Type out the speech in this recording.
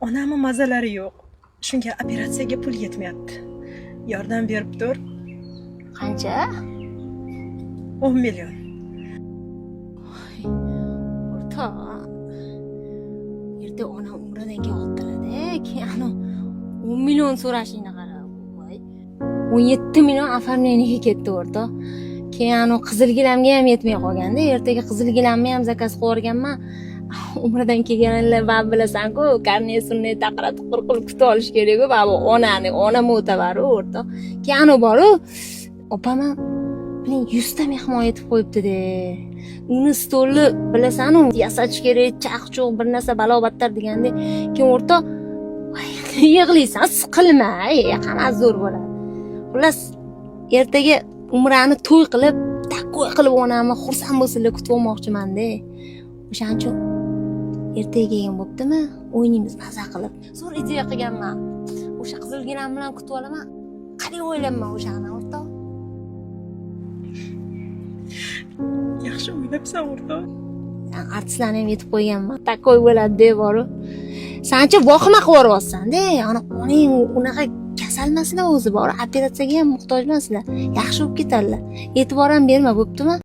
Onamni mazalari yo'q. Shunga operatsiyaga pul yetmayapti. Yordam berib tur. Qancha? 10 million. O'rtoq, erta onam umradan kelyaptilar-da, keyin anavi 10 million so'rashingni qara. Voy. 17 million оформление ga ketdi, o'rtoq. Keyin anavi qizil gilamga ham yetmay qolganda, ertaga qizil gilamni ham заказ qilib yuborganman. Umradan kelganlar baribir bilasan-ku, karnay surnay taqira tuqir qilib kutib olish kerak-ku, baribir onani, ona mo'tabaru, o'rtoq. Keyin anavi boru, opam ham, biling, 100 ta mehmon yetib qo'yibdi-de. Uni stolni bilasan-u, yasash kerak, chaq-chuq, bir narsa balo battar degandek. Keyin, o'rtoq, yig'laysan, siqilma, hammasi zo'r bo'ladi. Xullas, ertaga umrani to'y qilib, такой qilib onamni xursand bo'lsinlar kutib olmoqchiman-da. O'shaning uchun ertaga kelgan bo'ptimi? O'ynaymiz maza qilib. Zo'r ideya qilganman. O'sha qizil gilam bilan kutib olaman. Qalay o'ylayman o'shani, o'rtoq? Yaxshi o'ylabsan, o'rtoq. Artistlarni ham yetib qo'yganman. Такой bo'ladi deb boru. Sancha vahima qilib yuboryapsan-da. Ana onang unaqa kasalmaslar o'zi bor. Operatsiyaga ham muhtoj emaslar. Yaxshi bo'lib ketadilar. E'tibor ham berma, bo'ptimi?